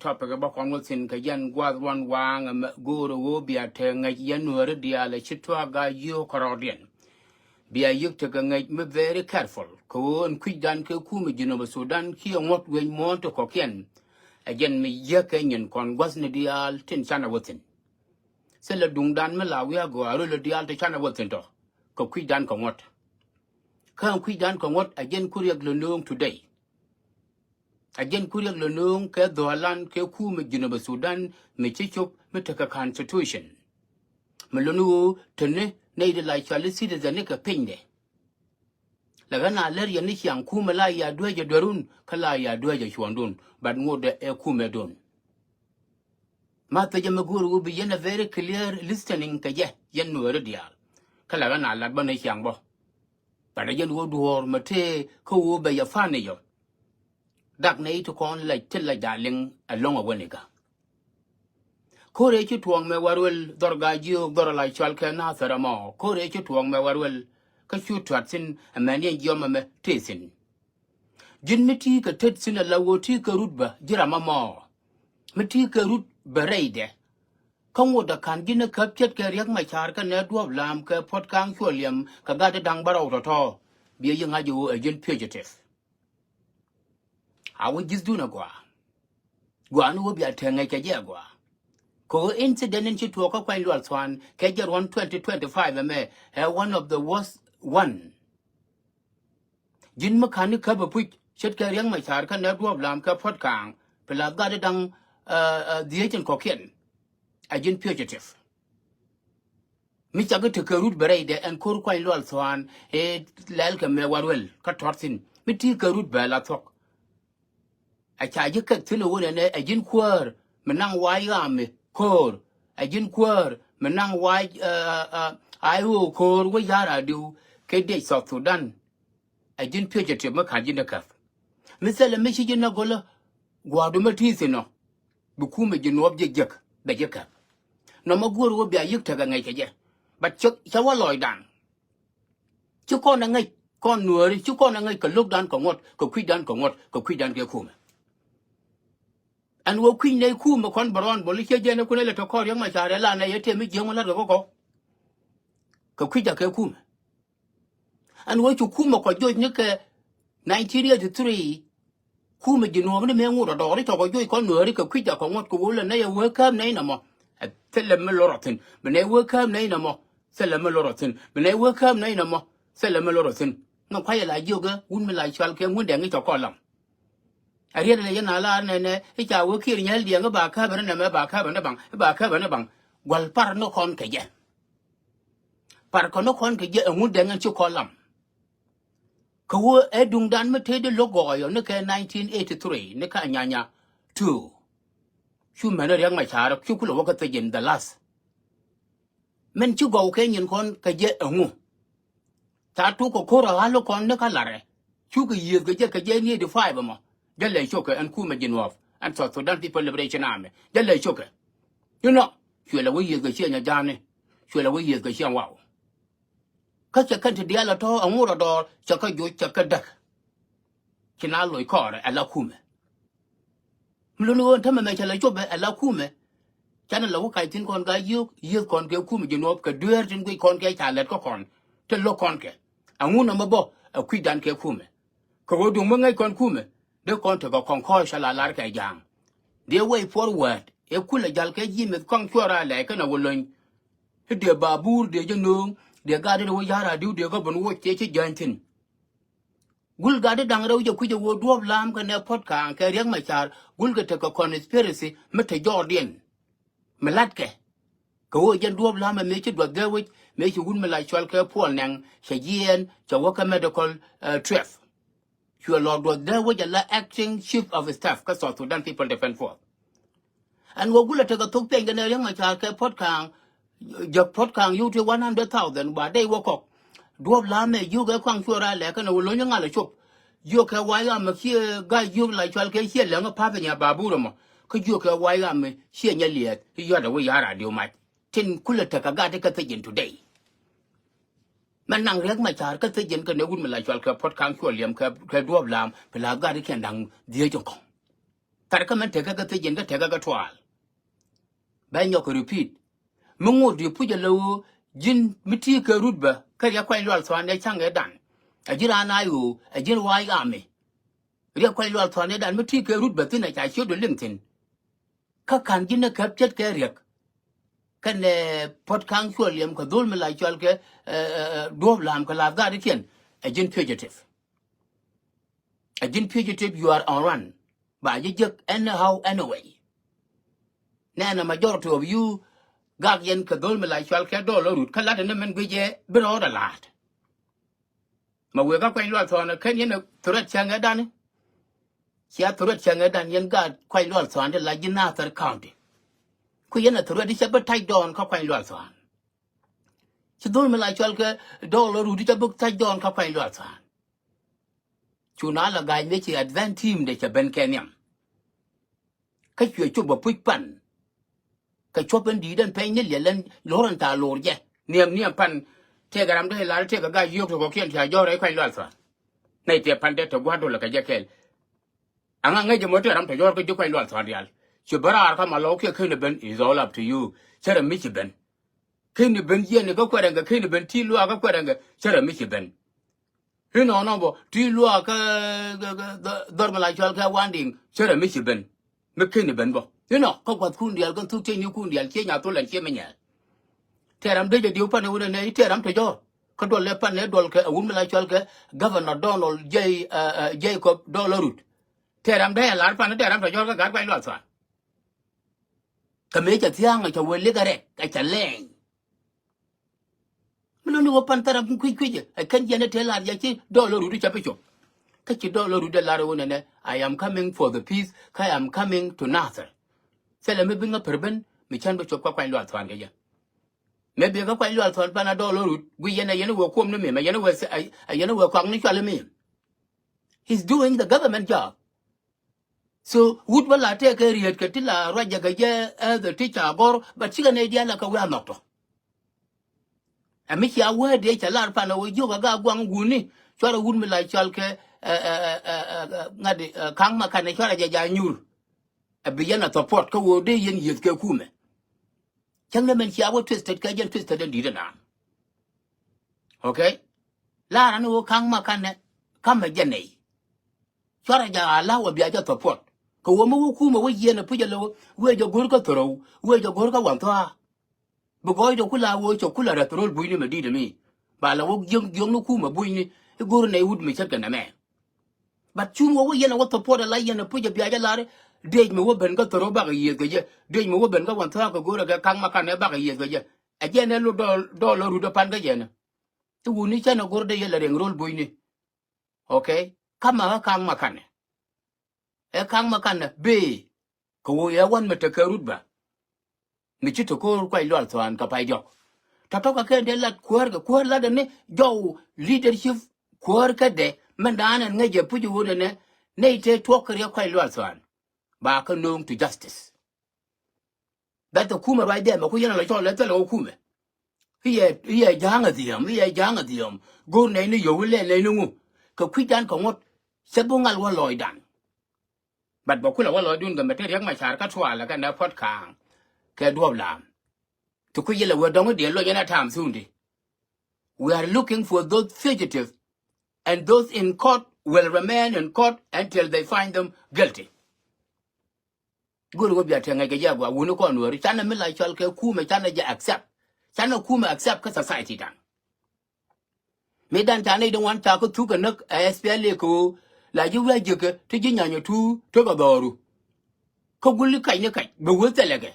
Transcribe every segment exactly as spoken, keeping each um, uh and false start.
topic bä kɔn wä thi̱n kɛ jɛn gua̱th ruɔ̱n waaŋ ɛmɛ go̱o̱rä ɣöö bia te ŋäc yɛn Nuääri diaal ɛ ci tuaak Gaa-jiök kärɔɔdiɛn. Bia yik tekɛ ŋäc mi very careful kɛ ɣöö ɛn kui̱cdan kɛ kumɛ Jinub Sudan kiɛ ŋuɔ̱t wec muɔ̱ɔ̱n ti kɔ̱kiɛn. Ɛ jɛn mi yiäkɛ nyin kɔn gua̱thni diaal tin canɛ wä thi̱n. Thilɛ duŋdan mi la wi̱i̱ a gɔaa röl diaal ti canɛ wä thi̱n tɔ kɛ kui̱cdan kɛ ŋuɔ̱t. Kä ɛn kui̱cdan kɛ ŋuɔ̱t ɛ jɛn ku riɛk lɛ nööŋ today. Ɛ jɛn ku riɛk lɛ nööŋ kɛ dhɔalan kɛ kumɛ Jinub Sudan mi ci cop mi tekɛ constitution. Mi luni ɣöö teni nɛy di la cɔal i̱ citizen ni kɛ pinydɛ. Lɛ ɣän a lär yɛn ni ciaŋ kumɛ la ya dueecɛ duerun kä la ya dueecɛ cuɔ̱ndun, but ŋotdɛ ɛ kumɛdun. Ma thecä mi go̱o̱r ɣöö bi yɛn a very clear listening kɛ jɛ yɛn Nuääri diaal. Kä lɛ ɣän a lat bä ni ciaŋ bä. But ɛ jɛn ɣöö duɔ̱ɔ̱r mɛ tëë kä ɣöö bɛ yɛ fan ni yɔ. Dak nɛy ti kɔn lɛc ti lɛc da̱a̱ liŋ ɛlɔ̱ŋ ɛ wä ni kä. Ko̱r ëë ci tuɔɔk mɛ wä ruel dhɔr Gaa-jiök dhɔr la cɔal kɛ Nathir ɛmɔ. Ko̱r ëë ci tuɔɔk mɛ wä ruel kä cu tua̱t thi̱n ɛmɛn yɛn jiɔam ɛmɛ tëë thi̱n. Ji̱n mi ti̱i̱ kɛ tet thi̱n ala ɣöö ti̱i̱ kɛ rut bä ji̱ ram ɛmɔ. Mi ti̱i̱ kɛ rut bä rɛydɛ. Kä ŋot ɛ ka̱n ji̱n ɛ käp ce̱tkɛ Riɛk Macar kɛnɛ Duɔ̱ɔ̱p Lam kɛ Puɔ̱t Ka̱a̱ŋ Cuɔl Liɛm kɛ gat ti da̱ŋ bärɔw tɔ̱tɔ̱. Biɛ yi ŋa̱c ɣöö ɛ ji̱n fugitive. A wä ji̱thdun ɛ gɔaa. Gɔaa ni wä bia te ŋäc kɛ jɛ ɛ gɔaa. Kɛ ɣöö incident in ci tuɔɔk kä Kuany Lual Thuan kɛ jɛ ruɔ̱n twenty twenty-five ɛmɛ ɛ one of the worst one. Ji̱n mi ka̱n ni käp ɛ puc ce̱tkɛ Riɛk Macar kɛnɛ Duɔ̱ɔ̱p Lam kɛ Puɔ̱t Ka̱a̱ŋ pi lath gat ti da̱ŋ, ɛ, ɛ, dhieec in kɔ̱kiɛn. Ɛ ji̱n fugitive. Mi cak i̱ tekɛ rut bɛ rɛydɛ ɛn ko̱r Kuany Lual Thuan ëë lɛl kɛ mɛ wä ruel kä tɔ̱r thi̱n mi ti̱i̱ kɛ rut bɛ la thuɔ̱k. Ɛ ca ji̱ kɛk thilɛ wun ɛnɛ ɛ ji̱n kuäär mi naŋ wa̱a̱ ɣaami ko̱o̱r. Ɛ ji̱n kuäär mi naŋ wa̱a̱, ɛ, ɛ, ɛ, ay ɣöö ko̱o̱r wä ya̱r a diw kɛ dec South Sudan. Ɛ ji̱n fugitive mi ka̱n ji̱n ɛ käp. Mi thilɛ mi ci ji̱n ɛ go̱lä gua̱a̱du mi ti̱i̱ thi̱n ɔ. Bi kumɛ Jinub jɛ jiäk bɛ ji̱ käp. Nɔmɔ guäär wä bia yik tekɛ ŋäc kɛ jɛ. But cä, cä wä lɔcdan. Ci kɔn ɛ ŋäc kɔn Nuääri ci kɔn ɛ ŋäc kɛ lo̱kdan kɛ ŋuɔ̱t kɛ kui̱cdan kɛ ŋuɔ̱t kɛ kui̱cdan kɛ kumɛ. Ɛn wä kui̱c nɛy kumɛ kɔn bɛ rɔɔn bol i̱ ciɛ jɛn ɛ kun ɛ lɛ tɔ kɔɔr Riɛk Macar ɛ la nɛy ɛ tëë mi jiäŋ wä la̱t kɛ kɔkɔ. Kɛ kui̱cda kɛ kumɛ. Ɛn wä cu kumɛ kɔ joc ni kɛ nineteen eighty-three. Kumɛ Jinub ni mëë ŋot ɛ dɔɔri tɔkɔ joc kɔn Nuääri kɛ kui̱cda kɛ ŋuɔ̱t kɛ wä lɛ nɛy ɛ wee kääp nɛy nɔmɔ. Ɛ thilɛ mi lorɔ thi̱n bi nɛy wee kääp nɛy nɔmɔ. Thilɛ mi lorɔ thi̱n bi nɛy wee kääp nɛy nɔmɔ. Thilɛ mi lorɔ thi̱n. Ŋä kuayɛ la jiök ɛ wut mi la cɔal kɛ Ŋundɛŋ i̱ cɛ kɔn lam. A riet lɛ yɛn a la nɛnɛ i̱ ca wee Kiir Nyɛl Diɛŋ i̱ ba kääp ɛn nɛmɛ ba kääp ɛn i̱ baŋ i̱ ba kääp ɛn i̱ baŋ. Gua̱l par ni kɔn kɛ jɛ. Par kɔn ni kɔn kɛ jɛ ɛ Ŋundɛŋ ɛn ci kɔn lam. Kɛ ɣöö ɛ duŋdan mi tëëdi lo̱k gɔɔyɔ ni kɛ nineteen eighty-three ni ka Anyanya two. Cu mɛn Riɛk Macar cu kulɛ wä kä thiec in the last. Min ci gɔw kɛ nyin kɔn kɛ jɛ ɛŋu. Ca tuk kɛ ko̱r a ɣa̱l kɔn ni ka larɛ. Cukɛ yiëëth kɛ jɛ kɛ jɛ ni eighty-five ɛmɔ. Jɛ lɛ cokɛ ɛn kumɛ Jinub ɛn South Sudan People Liberation Army. Jɛ lɛ cokɛ. Inɔ cuɛ lɛ wä yiëëth kɛ ciɛ nyɛ ja̱a̱ni. Cuɛ lɛ wä yiëëth kɛ ciɛ waw. Kä cɛ kɛn ti diaal a tɔ̱ a ŋur a dɔɔr cɛ kä joc cɛ kä däk. Ci na loc kɔɔrɛ ɛ la kumɛ. Mi luni ɣöö tämɛ mɛ cɛ la copɛ ɛ la kumɛ. Canɛ la wä kac thi̱n kɔn Gaa-jiök yiëth kɔn kɛ kumɛ Jinub kɛ dueer tin guic kɔn kɛ ca lɛt kä kɔn. Ti lo̱k kɔn kɛ a ŋun nɔmɔ bä ɛ kui̱dan kɛ kumɛ. Kɛ ɣöö duŋ mi ŋäc kɔn kumɛ dee kɔn tekɛ kɔn kɔɔc cɛ la lar kɛ ja̱a̱ŋ. Dee way forward ɛ kulɛ jal kɛ ji̱ mith kɔaŋ cuɔr a lɛc kɛn a wä lony. I̱ dee babur dee jɛ nööŋ dee gat i̱ wä ya̱r a di̱w dee kä ben woc tëë ci jäny thi̱n. Gul gat i̱ da̱ŋ rɛw jɛ kui̱c ɛ wä Duɔ̱ɔ̱p Lam kɛnɛ Puɔ̱t Ka̱a̱ŋ kɛ Riɛk Macar gul kɛ tekɛ conspiracy mi te jɔɔrdiɛn. Mi la̱tkɛ kɛ wä jɛn Duɔ̱ɔ̱p Lam ɛ mëë ci duɔth dee wec mëë ci wut mi la cual kɛ Puɔl Nɛŋ cɛ jiɛɛn cɛ wä kä medical, eh, trip. Cuɛ lɔɔk duɔth dee wec ala acting chief of staff kä South Sudan People Defense Force. Ɛn wä gulɛ tekɛ thok piɛny kɛnɛ Riɛk Macar kɛ Puɔ̱t Ka̱a̱ŋ. Jek Puɔ̱t Ka̱a̱ŋ yio̱w ti one hundred thousand ba dee wä kɔk. Duɔ̱ɔ̱p Lam ɛ yio̱w kɛ kɔaŋ cuɛ ra lɛk kɛnɛ wä lo̱ny ŋal ɛ cop. Yio̱w kɛ wa̱i̱ ɣam ɛ kiɛ ga̱ yio̱w la cual kɛ ciɛ lɛŋ ɛ pa̱th ɛ nya babur ɛmɔ. Kä yio̱w kɛ wa̱i̱ ɣam ɛ ciɛ nyɛ liɛth i̱ yuat ɛ wä ya̱r a diw mac. Tin kulɛ tekɛ gat i̱ kä thiec in today. Mɛ naŋ Riɛk Macar kä thiec in kɛnɛ wut mi la cual kɛ Puɔ̱t Ka̱a̱ŋ cuɛ liɛm kɛ, kɛ Duɔ̱ɔ̱p Lam bi la gat i̱ kiɛn da̱ŋ dhieec in kɔ̱ŋ. Thar kä mɛn tekɛ kɛ thiec yɛn kä tekɛ kɛ tuaal. Bɛ nyɔk kɛ repeat. Mi ŋot di puc ɛ lo̱w ji̱n mi ti kɛ rut bä kä Riɛk Kuany Lual Thuan ɛ ca̱ŋ ɛ dan. Ɛ ji̱n raan a ɣöö ɛ ji̱n wa̱a̱ i̱ ami. Riɛk Kuany Lual Thuan ɛ dan mi ti kɛ rut bä thi̱n ɛ ca ciötdu liŋ thi̱n. Kä ka̱n ji̱n ɛ käp ce̱tkɛ Riɛk. Kɛnɛ Puɔt Ka̱ŋ Cuɔl Liɛm kɛ dho̱l mi la cɔal kɛ, ɛ, ɛ, ɛ, Duɔ̱ɔ̱p La̱a̱m kɛ La̱th Gaat i̱ tiɛn. Ɛ ji̱n fugitive. Ɛ ji̱n fugitive, you are on run. Ba ji̱ jek anyhow, anyway. Nɛnɛ majority of you gak yɛn kɛ dho̱l mi la cɔal kɛ Dɔl Rut kä lat ni min guic ɛ bi rɔɔdɛ la̱a̱t. Ma wëë kä Kuany Lual Thuan kɛn yɛn ɛ threat cäŋ ɛ dan. Cia threat cäŋ ɛ dan yɛn gaat Kuany Lual Thuan ti la ji̱ Nasir County. Ku yɛn ɛ threat i̱ cɛ bi ta̱c dɔɔn kä Kuany Lual Thuan. Ci dho̱l mi la cɔal kɛ Dɔl Rut i̱ cɛ bi ta̱c dɔɔn kä Kuany Lual Thuan. Cu na la ga̱a̱c mëë ci advance team dee cɛ ben kɛ nhiam. Kä cuɛ cop bɛ puc pan. Kɛ cuɔp in di̱i̱t ɛn pɛny ni liɛl ɛn lo̱r ɛn thaal lo̱r jɛ. Niɛm niɛm pan tëëkɛ ram dee lar tëëkɛ ga̱a̱c yio̱o̱k ti kɔ̱kiɛn ca jɔ̱ɔ̱r rɛy Kuany Lual Thuan. Nɛy tëë pan dee te gua̱a̱r dolɛ kɛ jɛ kɛɛl. Aŋa ŋäc jɛ mɔ tëë ram te jɔ̱ɔ̱r kä ji̱ Kuany Lual Thuan diaal. Ci bä raar kä ma lɔw kiɛ keni ben, is all up to you. Cärɛ mi ci ben. Keni ben yiɛn kä kuɛrɛŋkɛ, keni ben ti luaak kä kuɛrɛŋkɛ, cärɛ mi ci ben. Inɔnɔ bɔ ti luaak kä, kä, kä dhɔr mi la cɔal kɛ Wandiŋ, cärɛ mi ci ben. Mi keni ben bɔ inɔ kä gua̱thkun diaal kä thuk tiecnikun diaal, ciɛ Nyathol ɛn ciɛ mi nyɛɛl. Tɛɛr ram dee jɛ diw pan ɛ wun ɛnɛ i̱ tɛɛr ram te jɔ̱ɔ̱r. Kä duɔl lɛ pan ɛ duɔl kɛ ɛ wun mi la cɔal kɛ Governor Donald J, ɛ, ɛ, Jacob Dɔl Rut. Tɛɛr ram dee ɛ lar pan ɛ tɛɛr ram te jɔ̱ɔ̱r kä gaat Kuany Lual Thuan. Kɛ mëë cɛ thia̱a̱ŋ ɛ cɛ wee likä rɛk ɛ cɛ lɛɛny. Mi luni wä pan thara kui̱ kui̱ ɛ kɛn jiɛn ɛ tëë lar jɛ ci Dɔl Rut i̱ cɛ pi cop. Kä ci Dɔl Rut ɛ lar ɛ wun ɛnɛ, I am coming for the peace, kä I am coming to Nasir. Thilɛ mi bi ŋä per ben mi cän bi cop kä Kuany Lual Thuan kɛ jɛ. Mëë bi kä Kuany Lual Thuan pan a Dɔl Rut guic yɛn ɛ yɛn ɛ wee kuɔm ni mi mɛ yɛn ɛ wee, ɛ yɛn ɛ wee kɔak ni cual mi. He's doing the government job. So wut bä la tëëkɛ riet kɛ ti la ruacɛ kɛ jɛ, ɛ, the teacher agɔr, but cikɛ nɛy diaal la kɛ wi̱i̱ anhɔk tɔ. Ɛ mi cia wee dee cɛ lar pan ɛ wee jiök ɛ ga guaŋ wuni cuarɛ wut mi la cɔal kɛ, ɛ, ɛ, ŋa̱t, ɛ, Ka̱ŋ Makanɛ cuarɛ jɛ ja nyur. Ɛ bi yɛn a support kä wee dee yɛn yieth kɛ kumɛ. Cäŋ ni mɛn cia wä twisted kɛ jɛn twisted in di̱t inan. Okay. Lar ani wä Ka̱ŋ Makanɛ kamɛ jɛ nɛy. Cuarɛ jɛ a la wä bia jɛ support kɛ wä mi wä kumɛ wä yiɛn a puc a lɛ wä wee jɛ go̱r kä thorow wee jɛ go̱r kä wan thɔa. Bi gɔɔydɛ ku la wä cɛ ku la rɛth ro̱l bunyni mɛ di̱t mi ba la wä jiäŋ jiäŋni kumɛ bunyni i̱ go̱r nɛy wut mi ce̱tkɛ nɛmɛ. But cun wä wä yɛn a wä support a la yɛn a puc a bia jɛ lar i̱ dec mi wä ben kä thorow bakɛ yiëëth kɛ jɛ, dec mi wä ben kä wan thɔa kɛ go̱r a kɛ Ka̱ŋ Makanɛ bakɛ yiëëth kɛ jɛ. Ɛ jɛn ɛ lo Dɔl, Dɔl Rut ɛ pan kä jɛn ɛ. Ti wuni cän ɛ go̱r dee yɛ la rɛŋ ro̱l bunyni. Okay. Kamɛ kä Ka̱ŋ Makanɛ. Ɛ Ka̱ŋ Makanɛ bee kɛ wä yɛ wan mɛ tekɛ rut bä. Mi ci te ko̱r Kuany Lual Thuan kɛ pay diɔk. Tɔ̱tɔ̱ kɛ kɛn dee lat kuäär kɛ kuäär lat ɛn ni jɔw leadership kuäär kädɛ mɛn da̱a̱n ɛn ŋäc jɛ puc wun ɛnɛ nɛy te tuɔk kɛ Riɛk Kuany Lual Thuan. Ba kä nööŋ to justice. That's the kumɛ right there mɛ ku yɛn a lɔ cɔl lɛ thilɛ wä kumɛ. I̱ yɛ, i̱ yɛ ja̱a̱ŋ a dhi̱eem, i̱ yɛ ja̱a̱ŋ a dhi̱eem. Go̱o̱r nɛy ni yio̱w i̱ lɛl nɛy ni ŋu. Kɛ kui̱dan kɛ ŋuɔ̱t cɛ bi ŋal wä lɔɔcdan. But bɛ kulɛ wä lɔɔcdun kɛ mɛ te Riɛk Macar kä tuaalɛ kɛnɛ Puɔt Ka̱a̱ŋ kɛ Duɔ̱ɔ̱p La̱a̱m. Ti kui̱ yɛlɛ wee dɔ̱ŋ i̱ diɛn loc ɛn a ta̱a̱m thundi. We are looking for those fugitives, and those in court will remain in court until they find them guilty. Go̱o̱ri wä bia te ŋäc kɛ jɛ a gɔaa wuni kɔn wääri canɛ mi la cɔl kɛ kumɛ canɛ jɛ accept. Canɛ kumɛ accept kä society dan. Mi dan canɛ i̱ di ŋuan ca kä thuk kɛ näk ɛ S P L A kɛ ɣöö la ji̱ wi̱i̱ a jiäkä ti ji̱ nyanyɛ tuur tekɛ dhɔru. Kä gul i̱ kac ni kac bɛ wee thilɛ kɛ.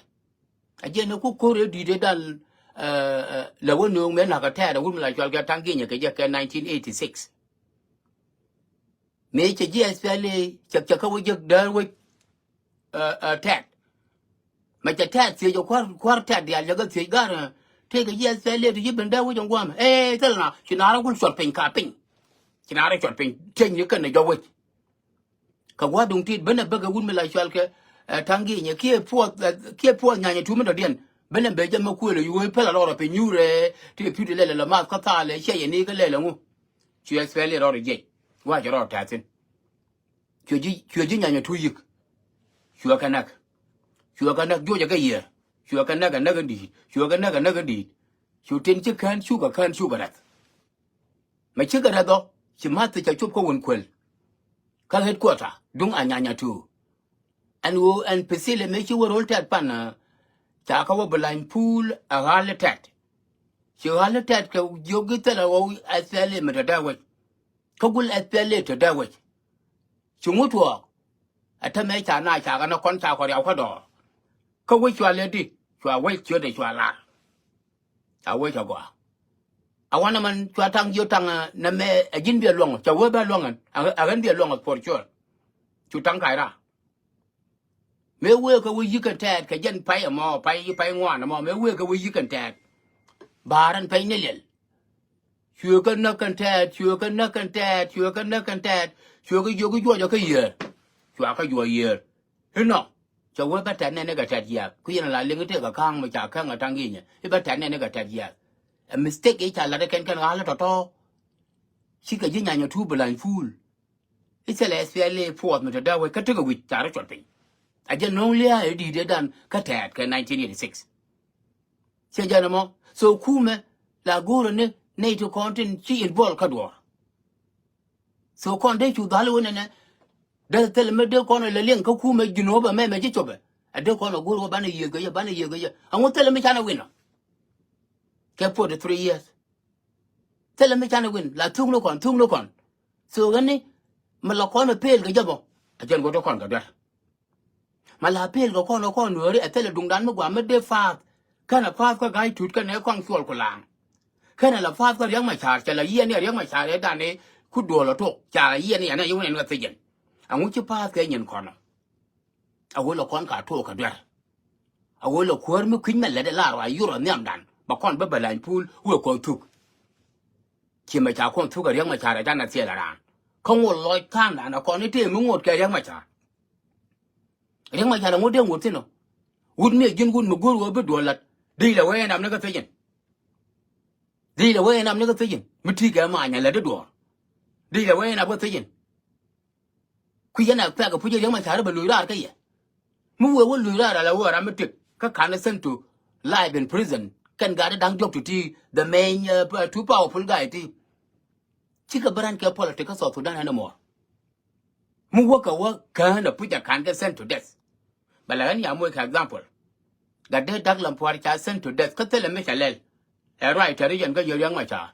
A jiɛn ni ku ko̱r ëë di̱i̱t ëë dan, ɛ, ɛ, la wä nööŋ mëë na̱k ɛ tɛɛr ɛ wut mi la cɔl kɛ Ta̱ŋ Ginyɛ kɛ jɛ kɛ nineteen eighty six. Mëë cɛ ji̱ S P L A cɛ, cɛ kä wä jek däär wec, ɛ, ɛ, tɛt. Mɛ cɛ tɛt thiec ɛ kuäär, kuäär tɛt diaal cɛ kɛ thiec ga̱r, ɛ, tëëkɛ ji̱ S P L A ti ji̱ ben däär wec ɛn gua̱a̱mɛ. Ɛ, thil na, ci naar ɛ gul cuɔt piny ka piny. Ci naar ɛ cuɔt piny, tiecni kɛn ɛ jɔk wec. Kɛ gua̱a̱r duŋ tit, ben ɛ bäkɛ wut mi la cual kɛ, ɛ, Ta̱ŋ Ginyɛ, kiɛ puɔth, ɛ, kiɛ puɔth nyanyɛ tuumi dɔ̱diɛn. Ben ɛ bɛ jɛ mɛ kuël ɛ yuɔ̱ɔ̱c pälɛ rɔɔdɛ piny nyuurɛ, ti pi̱i̱t ilɛl ɛ lɛ math kä thaal ɛ ciɛ yɛ ni kä lɛl ɛ ŋu. Cuɛ S P L A rɔɔdɛ jiɛc. Wa̱a̱ cɛ rɔɔdɛ tɛ̈thin. Cuɛ ji̱, cuɛ ji̱ nyanyɛ tuuc yi̱k. Cuɛ kɛ näk. Cuɛ kɛ näk juɔcɛ kɛ yiëë. Cuɛ kɛ näk ɛ näk in di̱i̱t. Cuɛ kɛ näk ɛ näk in di̱i̱t. Cu tin ci kään cukɛ kään cukɛ räth. Mɛ cikɛ räth ɔ ci ma̱th ca cop kä wun kuël. Kä headquarter duŋ Anyanya two. Ɛn ɣöö ɛn pithilɛ mëë ci wä ro̱l tɛt pan, ca kä wä bi lany puul ɛ ɣa̱l tɛt. Ci ɣa̱l tɛt kɛ jiök i̱ thilɛ ɣɔw S P L A mi te dee wec. Kä gul S P L A te dee wec. Ci ŋut tuɔɔk. Ɛ te mëë ca na ca kɛ na kɔn ca kɔ riaw kä dɔɔr. Kä wec cua lɛ di cua wec ciötdɛ cua lar. Ca wec a gɔaa. A wanɛ man cua taŋ jiö taŋ nɛ mɛ ɛ ji̱n biɛ luɔŋ ca wee bɛ luɔŋ ɛn a ɣän biɛ luɔŋ for sure. Cu taŋ kac raa. Mëë wee kɛ wee yi̱k kɛn tɛɛt kɛ jɛn pay ɛmɔ pay pay ŋuan ɛmɔ mëë wee kɛ wee yi̱k kɛn tɛɛt. Ba̱a̱r ɛn pɛny ni liɛl. Cuɛ kɛ näk kɛn tɛɛt cuɛ kɛ näk kɛn tɛɛt cuɛ kɛ näk kɛn tɛɛt. Cuɛ kɛ jiök i̱ juɔcɔ kä yiëër. Cua kä juɔc yiëër. Inɔ cɛ wee bä tɛt nɛn ni kɛ tɛt yiath ku yɛn a la liŋ i̱ tëëk kɛ ka̱a̱ŋ mi ca käŋ a ta̱ŋ gi̱nyɛ i̱ bä tɛt nɛn ni kɛ tɛt yiath. Ɛ mistake i̱ ca lat ikɛn kɛn ɣa̱l i̱ tɔ̱tɔ̱. Cikɛ ji̱ nyanyɛ tuup bi lany puul. I̱ thilɛ S P L A puɔth mi te dee wec kä tekɛ wi̱c ca rɔ cuɔt piny. A jɛ no̱o̱ŋ lia̱a̱ i̱ di̱i̱t ëëdan kä tɛɛt kɛ nineteen eighty-six. Ciɛ jɛn ɛmɔ so kumɛ la go̱o̱rä ni nɛy ti kɔn tin ci involve kä duɔ̱ɔ̱r. So kɔn dee cu dhal wen ɛnɛ. Dee thil mi dee kɔn ɛ lɛ liɛŋ kä kumɛ Jinub ɛmɛ mɛ ci copɛ. Ɛ dee kɔn ɛ go̱o̱r wä banɛ yiëëth kɛ yɛ banɛ yiëëth kɛ yɛ ɛŋu thil mi canɛ win ɔ. Kɛ forty three years. Thilɛ mi canɛ win la thuk ni kɔn thuk ni kɔn. So ɣäni mi la kɔn ɛ pel kɛ jɛ bɔ. A jɛn go̱o̱r dee kɔn kɛ duer. Ma la pel kɛ kɔn ɛ kɔn nuääri ɛ thilɛ duŋdan mi gua̱a̱ mi dee path. Kɛnɛ path kä ga̱a̱c tut kɛnɛ kɔaŋ cuɔl ku laaŋ. Kɛnɛ la path kä Riɛk Macar cɛ la yiɛn ni Riɛk Macar ɛ dan i̱ ku duɔl ɛ tok ca la yiɛn ni ɛn ɛ yi wun ɛn kä thiec ɛn. Ɛŋu ci path kɛ nyin kɔn ɔ. A wee lɛ kɔn ka tuɔɔk kɛ duer. A wee lɛ kuäär mi kui̱ny mɛ lät ɛ lar wa yur ɛ nhiamdan bɛ kɔn bä bɛ lany puul wee kɔn thuk. Ci mɛ ca kɔn thuk ɛ Riɛk Macar ɛ dan ɛ thiɛl ɛ raan. Kä ŋot lɔc tha̱a̱ŋdan ɛ kɔn i̱ tëë mi ŋot kɛ Riɛk Macar. Riɛk Macar ɛ ŋot dee ŋot thi̱n ɔ. Wut mi ɛ ji̱n wut mi go̱o̱r wee bi duɔl la̱t. Dee ilɛ wee ɛn ram ni kä thiec in. Dee ilɛ wee ɛn ram ni kä thiec in mi ti̱i̱ kɛ ma̱a̱ny ɛ lät i̱ duɔɔr. Dee ilɛ wee ɛn ram kä thiec in. Kui̱ yɛn a pɛk a puc a Riɛk Macar bɛ lo̱c raar kä yɛ. Mi wee wä lo̱c raar ala wä ram mi tëk kä ka̱n ɛ sent to life in prison kɛn gat da̱ŋ diɔ̱k to ti the main uh, two powerful guy ti. Cikɛ bä ran kɛ politic kä South Sudan anymore. Mi wä kɛ wä kään a puc a ka̱n kɛ sent to death. Bɛ la ɣän ya moc kɛ example. Gat dee Dak Lam Pua̱r ca sent to death kä thilɛ mi ca lɛl. Ɛ ruac tɛr i̱ yɛn kä yɛ Riɛk Macar.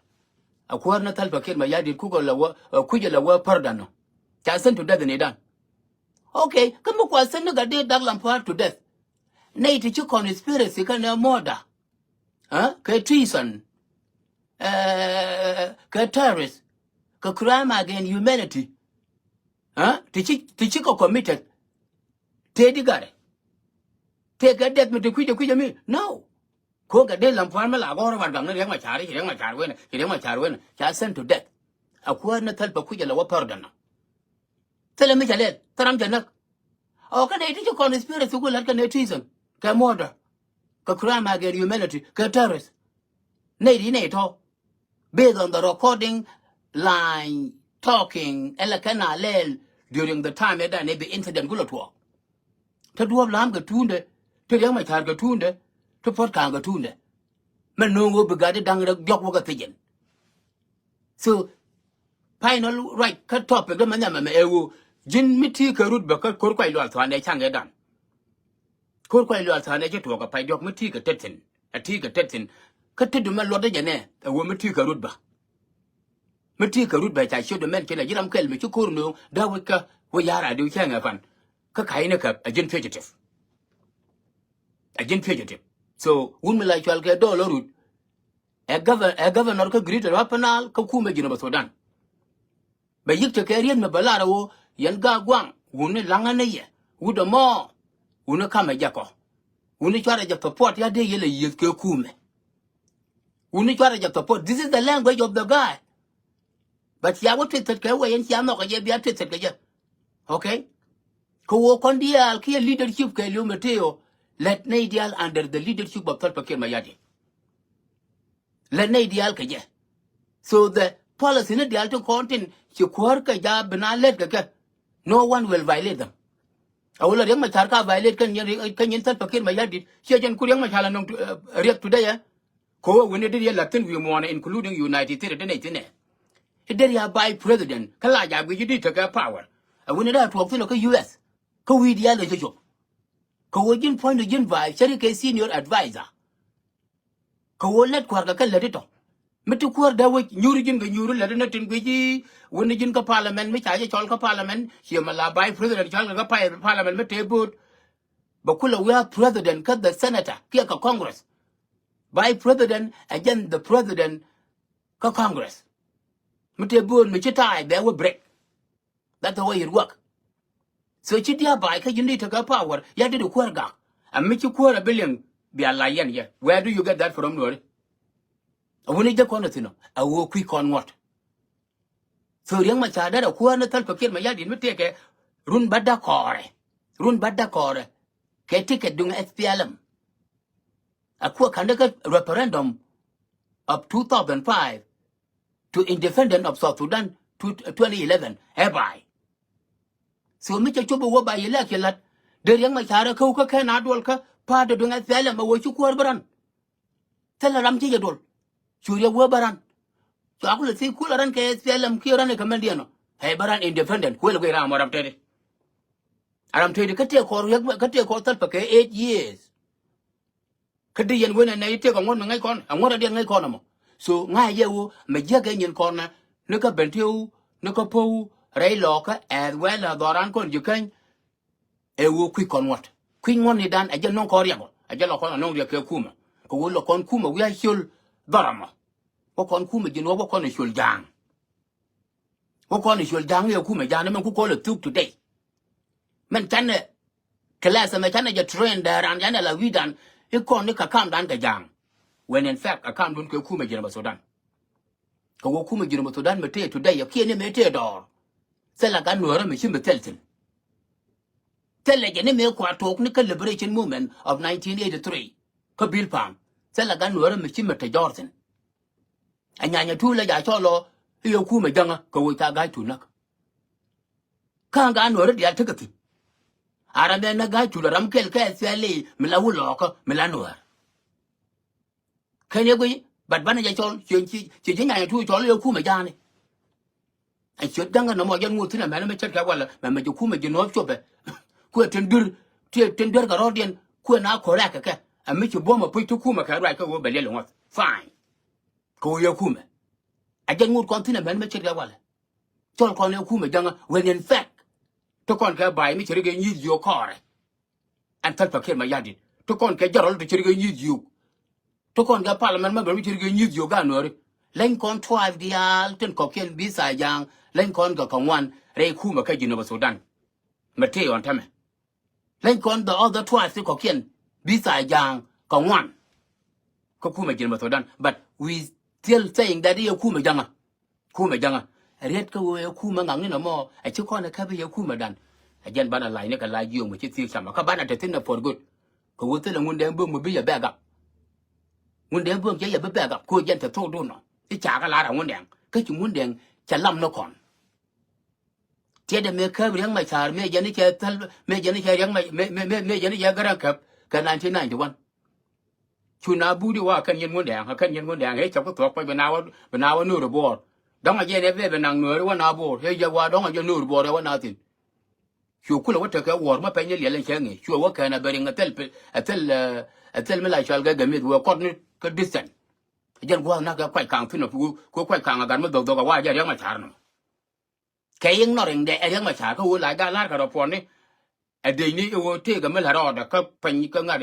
A kuäär ni Thalpa Kiir Mayardit kukɛ la wä ɛ kucɛ la wä pardon ɔ. Ca sent to death ni dan. Okay kä mi kua sent ni gat dee Dak Lam Pua̱r to death. Nɛy ti ci conspiracy kɛnɛ murder. Kɛ treason. Kɛ terrorist. Kɛ crime against humanity. Ti ci ti ci kɛ committed. Tëë di garɛ. Tëë kɛ death mi ti kui̱cɛ kui̱cɛ mi no. Ko̱n kɛ dee Lam Pua̱r mi la gɔ̱r warɛgak ni Riɛk Macar ci Riɛk Macar wen ci Riɛk Macar wen ca sent to death. A kuäär ni Thalpa kui̱cɛ la wä pardon. Thilɛ mi ca lɛl thil ram ca näk. Ɔ kä nɛy ti ci conspiracy ku la̱t kɛ nɛy treason kɛ murder kɛ crime against humanity kɛ terrorist. Nɛy ti nɛy tɔ̱ based on the recording line talking ɛlɛ kɛn a lɛl during the time ɛ dan ɛ bi incident ku lɔ tuɔɔk. Te duɔ̱ɔ̱p la̱a̱m kɛ tuundɛ te Riɛk Macar kɛ tuundɛ te Puɔ̱t Ka̱a̱ŋ kɛ tuundɛ. Mɛ no̱o̱ŋ ɣöö bi gat di da̱ŋ rɛk diɔ̱k wä kɛ thiec ɛn. So final ruac kä topic dä mɛ nhiam ɛmɛ ɛ ɣöö ji̱n mi ti̱i̱ kɛ rut bä kä ko̱r kuac lual thua̱a̱n ɛ ca̱ŋ ɛ dan. Ko̱r kuac lual thua̱a̱n ɛ ci tuɔɔk ɛ pay diɔ̱k mi ti̱i̱ kɛ tet thi̱n ɛ ti̱i̱ kɛ tet thi̱n. Kä tetdu mɛ luɔt dä jɛ nɛ ɛ ɣöö mi ti̱i̱ kɛ rut bä. Mi ti̱i̱ kɛ rut bä ca ciötdä mɛn ci nɛ ji̱ ram kɛl mi ci ko̱r nööŋ da̱ wec kä wec ya̱r a diw cäŋ ɛ pan. Kä ka̱c ni käp ɛ ji̱n fugitive. Ɛ ji̱n fugitive. So wun mi la cual kɛ dɔɔl ɔ rut. Ɛ governor kä Greater Upper Nile kä kumɛ Jinub Sudan. Bɛ yi̱k tekɛ riet mi bɛ lar ɛ ɣöö yɛn Gaaguaŋ wuni laŋä ni yɛ wut ɛmɔ. Wuni kamɛ jɛ kɔ wuni cuarɛ jɛ support ya dee yɛl ɛ yieth kɛ kumɛ. Wuni cuarɛ jɛ support this is the language of the guy. But cia wä tueth thät kɛ wee yɛn cia nhɔk kɛ jɛ bia tueth thät kɛ jɛ. Okay. Kɛ woo kɔn diaal kiɛ leadership kɛ liw mɛ tëë ɔ lät nɛy diaal under the leadership of Salva Kiir Mayardit. Lät nɛy diaal kɛ jɛ. So the policy ni diaal ti kɔn tin ci kuäär kɛ ja̱ bi na lät kɛ kɛ. No one will violate them. Ɛ wä la Riek Machar ka violate kä nyin, kä nyin Salva Kiir Mayardit. Ciɛ jɛn ku Riek Machar la nɔŋ, eh, Riek today, eh. Kɛ wä wini deri yɛ la thin wi̱i̱ muɔ̱ɔ̱nɛ, including United States, deni thinɛ. I̱ deri a vice president, kä la jaak wi̱i̱ ji̱ di tekɛ power. Ɛ wini dee a tuɔɔk thin ɔ kä U S. Kä wi̱i̱ diaal ɛ cɛ cop. Kɛ wä ji̱n puɔ̱nydɛ ji̱n vice, cɛ ri kɛ senior advisor. Kɛ wä lät kua̱r kɛ kɛ lät itɔ. Mi ti kuäär dee wec nyuuri ji̱n kɛ nyuuri lät inɔ tin guic i̱ wuni ji̱n kä parliament, mi ca jɛ cɔl kä parliament, ciɛ mi la vice president cɔl kɛ kä pa-, parliament mi tëë bo̱o̱t. Bɛ kulɛ wi̱i̱ a president kä the senator kiɛ kɛ Congress. Vice president ɛ jɛn the president kä Congress. Mi tëë bo̱o̱t mi ci ta̱a̱ bɛ wä break. That's the way it work. So ci diaal ba̱a̱c kä ji̱n di tekɛ power, ya di di kuäär gak. A mi ci kuäär a bi liŋ bia la yɛn yɛ. Where do you get that from, Nuɔri? A wuni jɛ kɔn a thin ɔ, a wä kui̱ kɔn ŋuɔt. So Riek Machar derɛ kuäär ni Salva Kiir Mayardit mi tëëkɛ run bädä kɔɔrɛ. Run bädä kɔɔrɛ. Kɛ ticket duŋ S P L M. A kuäär ka̱n dee kä referendum of two thousand five to independent of South Sudan to twenty eleven. Ɛ ba̱a̱c. So mi cɛ cop i̱ wä ba yɛ lɛk cɛ la̱t. Dee Riek Machar ɛ kä wä kä kɛn a duɔl kä pa̱a̱t dee duŋ ɛ thilɛ mɛ wä ci kuäär bä ran. Thilɛ ram ci jɛ duɔl. Cu Riek wä bä ran. Cu a kulɛ thiec kulɛ ran kɛ thilɛ mɛ kiɛ ran ɛ kɛ mɛn diɛn ɔ. Ɛ bä ran independent kuël guiy ram ɔ ram tëëdi. A ram tëëdi kä tëë kɔr Riek, kä tëë kɔr Salva kɛ eight years. Kä di yɛn wen ɛnɛ i̱ tëëk aŋuɔ̱t mi ŋäc kɔn, aŋuɔ̱t adiɛn ŋäc kɔn ɛmɔ. So ŋa̱c yɛ ɣöö mɛ jiäk ɛ nyin kɔn ɛ ni kä Bentiu ni kä Po̱w rɛy Lɔɔkä as well as dhɔran kɔn ji̱ käny. Ɛ ɣöö kui̱c kɔn ŋuɔ̱t, kui̱c ŋuɔ̱tnidan ɛ jɛ nöŋ kɔn riɛk ɔ, ɛ jɛ lɔ kɔn ɛ nöŋ riɛk kɛ kumɛ. Kɛ ɣöö lɔ kɔn kumɛ wi̱i̱ a ciöl dhɔr ɛmɔ. Wä kɔn kumɛ ji̱n wä, wä kɔn ɛ ciöl ja̱a̱ŋ. Wä kɔn ɛ ciöl ja̱a̱ŋ ɛ kumɛ ja̱a̱ŋ ni mɛn ku kɔn ɛ thuk today. Mɛn canɛ class ɛmɛ canɛ jɛ train dee ran canɛ la wi̱i̱dan i̱ kɔn ni kɛ kamdan kɛ ja̱a̱ŋ. When in fact a kamdun kɛ kumɛ Jinub Sudan. Kɛ wä kumɛ Jinub Sudan mɛ tëë today ɛ kiɛ ni mɛ tëë dɔɔr. Thilɛ gat Nuäärä mɛ ci mɛ thil thi̱n. Thilɛ jɛ ni mɛ kua tok ni kä liberation movement of nineteen eighty-three kä Bilpam. Thilɛ gat Nuäärä mɛ ci mɛ te jɔɔr thi̱n. Ɛ nyanya tuul ɛ ja cɔl ɔ i̱ yɛ kumɛ jäŋä kɛ wec tha ga̱a̱c tuul näk. Kä ɛ gaat Nuäärä diaal tekɛ thi̱n. A ram ɛ näk ga̱a̱c tuul ɛ ram kɛl kɛ thiali mi la wä Lɔɔkä mi la Nuäär. Kɛn yɛ guiy, but banɛ jɛ cɔl ci, ci, ci ji̱ nyanya tuul cɔl i̱ yɛ kumɛ ja̱a̱ni. Ɛ ciöt ja̱ŋä nɔmɔ jɛn ŋot thi̱n ɛmɛn mi ce̱tkɛ walɛ mɛ mɛ ji̱ kumɛ ji̱ nuɔ̱ɔ̱p copɛ. Kuɛ tin duer, ti tin duer kɛ rɔ̱diɛn kuɛ na correct kɛ kɛ. Ɛ mi ci buɔ̱m ɛ puc ti kumɛ kɛ ruac kä ɣöö bɛ liɛl ŋuɔ̱th. Fine. Kɛ ɣöö yɛ kumɛ. Ɛ jɛn ŋot kɔn thi̱n ɛmɛn mi ce̱tkɛ walɛ. Cɔl kɔn ɛ kumɛ ja̱ŋä when in fact ti kɔn kɛ ba̱a̱y mi ci ri kɛ nyi̱i̱th jiök kɔɔrɛ. Ɛn Salva Kiir Mayardit ti kɔn kɛ jɛrɔl ti ci ri kɛ nyi̱i̱th jiök. Ti kɔn kɛ parliament member mi ci ri kɛ nyi̱i̱th jiök gaat Nuääri. Leny kɔn tribe diaal tin kɔ̱kiɛn bi tha̱a̱ ja̱a̱ŋ, leny kɔn kɛ kɛ ŋuan rɛy kumɛ kä Jinub Sudan. Mɛ tëë ɣɔn täämɛ. Leny kɔn the other tribes ti kɔ̱kiɛn bi tha̱a̱ ja̱a̱ŋ kɛ ŋuan. Kä kumɛ Jinub Sudan, but we still saying that i̱ yɛ kumɛ ja̱ŋä. Kumɛ ja̱ŋä. Riet kä ɣöö ɛ kumɛ ŋakni nɔmɔ ɛ ci kɔn ɛ käp i̱ yɛ kumɛ dan. Ɛ jɛn banɛ la̱cni kɛ la̱c jiööŋ mi ci thiek camɛ kä banɛ te thi̱n ɛ for good. Kɛ ɣöö thilɛ Ŋundɛŋ bööŋ mi bi yɛ bɛ gak. Ŋundɛŋ bööŋ cɛ yɛ bi bɛ gak ko̱ jɛn te thokdun nɔ. I̱ ca kɛ la̱r ɛ Ŋundɛŋ kä ci Ŋundɛŋ cɛ lam ni kɔn. Tiɛtdɛ mëë käp Riɛk Macar mëë jɛn i̱ cɛ thäl mëë jɛn i̱ cɛ Riɛk Mac mëë mëë mëë jɛn i̱ cɛ Gäräŋ käp kɛ nineteen ninety-one. Cu na buut i̱ wa kɛn nyin Ŋundɛŋ a kɛn nyin Ŋundɛŋ ëë cɛ ku thuɔ̱k pɛc bi na wä bi na wä Nuɔɔri Buɔɔr. Dɔ̱ŋ a jɛn ɛ bɛ bi naŋ Nuɔɔri wä na Buɔɔr ëë jɛ wa dɔ̱ŋ a jɛ Nuɔɔri Buɔɔr ɛ wä na thi̱n. Cu kulɛ wä tekɛ wuɔ̱ɔ̱r mä pɛny ni liɛl in cɛ ŋi̱i̱c cu wä kɛn a bɛ riŋ a thil pi a thil a thil mi la cɔal kɛ gɛ mi̱th wee kɔt ni kä distance. Jɛn gua̱a̱th nak kɛ kuac kaŋ thi̱n ɔ ku kuac kaŋ a gat mi dhok dhok a wa jɛ Riɛk Macar nɔ. Kɛ ignoring dɛ ɛ Riɛk Macar kä ɣöö la gal la̱r kɛ rɔ puɔ̱ni. Ɛ dec ni ɣöö tëëkɛ mi la̱r rɔɔdɛ kä pɛny kä ŋa̱t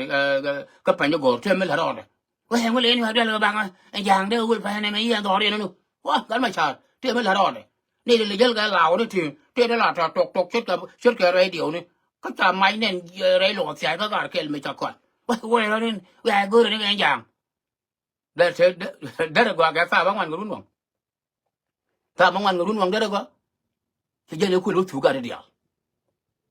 kä pɛny gɔ̱r tëë mi la̱r rɔɔdɛ. Wee ŋu lëë ni wa duɛl kɛ baŋ ɛ ja̱a̱ŋ dee wul pɛn ɛmɛ yiɛn dhɔr yɛn nu. Wa gat Macar tëë mi la̱r rɔɔdɛ. Ni dee lɛ jäl kɛ law ni tëë tëë dee la tɔ̱ tok tok ce̱tkɛ ce̱tkɛ radio ni. Kä ca mac nɛn rɛy luɔk thia̱a̱c kä kar kɛl mi ca kɔn. Wee wee rɔ ni wee a go̱o̱r ni kɛ ja̱a̱ŋ. Derɛ gɔaa kɛ thaap aŋuan kɛ run waŋ. Thaap aŋuan kɛ run waŋ derɛ gɔaa. Cɛ jɛn ɛ kuël wä thuk gat diaal.